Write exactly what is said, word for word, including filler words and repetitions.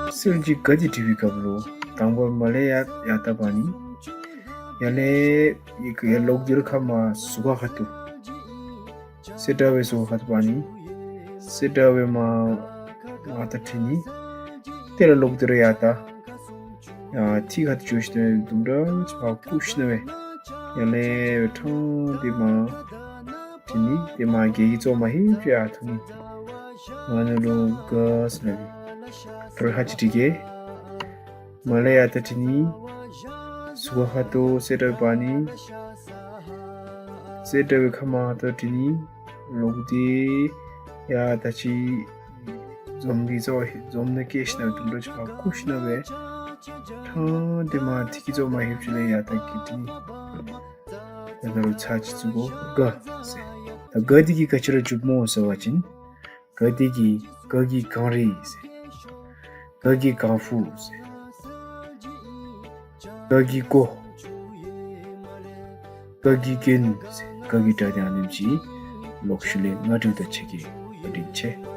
གསལ་གྱི་ག་འདི་བྲི་བའི་སྐབས་ལུ་དང་པ་མ་ལས་ཡ་ཡ་བཏགས་པ་ནི། ཡ་ལས་ཡི་གེ་ཡ་ལོག་སྟེ་ར་ཁ་མ་ཟུར་ཁ་ཁ་ཐུག། སེ་འདྲ་བའི་ཟུར་ཁ་ཁ་ཐུག་པ་ནི། སེ་འདྲ་བའི་མ་མ་བཏགས་བྲི་ནི། དེ་ལས་ལོག་སྟེ་ར་ཡ་བཏགས། ཡ་ཐིག་ཁ་ཐུག་བཅུག་ཞིནམ་ལས་དུམ་གྲ་ཅིག་ཕར་བརྐུ་ཞིནམ་ལས། ཡ་ལས་ཕྲང་སྟེ་མ་བྲི་ནི། དེ་མ་གི་གི་རྩོག་མ་ཧེབ་ཅིག་ཡར་འཐུ་ནི། ཨ་ནི་ལུ་ག་ཟེར་སླབ་ཨིན། ཧ་ཅིག་བྲི་གེ། མ་ལས་ཡ་བཏགས་བྲི་ནི། ཟུར་ཁ་ཁ་ཐུག་སེ་འདྲ་བའི་མ་ནི། སེ་འདྲ་བའི་ཁ་མ་བཏགས་བྲི་ནི། ལོག་སྟེ་ཡ་བཏགས་ཅི། འཛོམས་ཏེ་རྩོག་འཛོམས་ནི་བཀལ་ཞིནམ་ལས་དུམ་གྲ་ཅིག་ཕར་བརྐུ་ཞིནམ་ལས། ཕྲང་སྟེ་མ་ཐིག་གི་རྩོག་མ་ཧེབ་ཅིག་ལས་ཡ་བཏགས་ཀྱི་བྲི་ནི། ད་ད་རུང་ཚར་གཅིག་བཙུགས་དགོ། ག་ཟེར། ད་ག་འདི་གིས་ག་ཅི་ར་འཇུགཔ་སྨོ་ཟེར་བ་ཅིན། ག་འདི་གིས་ག་གིས་གངས་རི་ཟེར། ག་གིས་གངས་ཕུ་ཟེར། ག་གིས་ཀོ། ག་གིས་གྱོན་ཟེར། ག་གི་སྒྲ་དེ་ཨ་ནེམ་ཅིག་ལོག་ཤུལ་ལས་ང་བྲིཝ་ད་ཆ་གི་བ་འདི་ཆེ།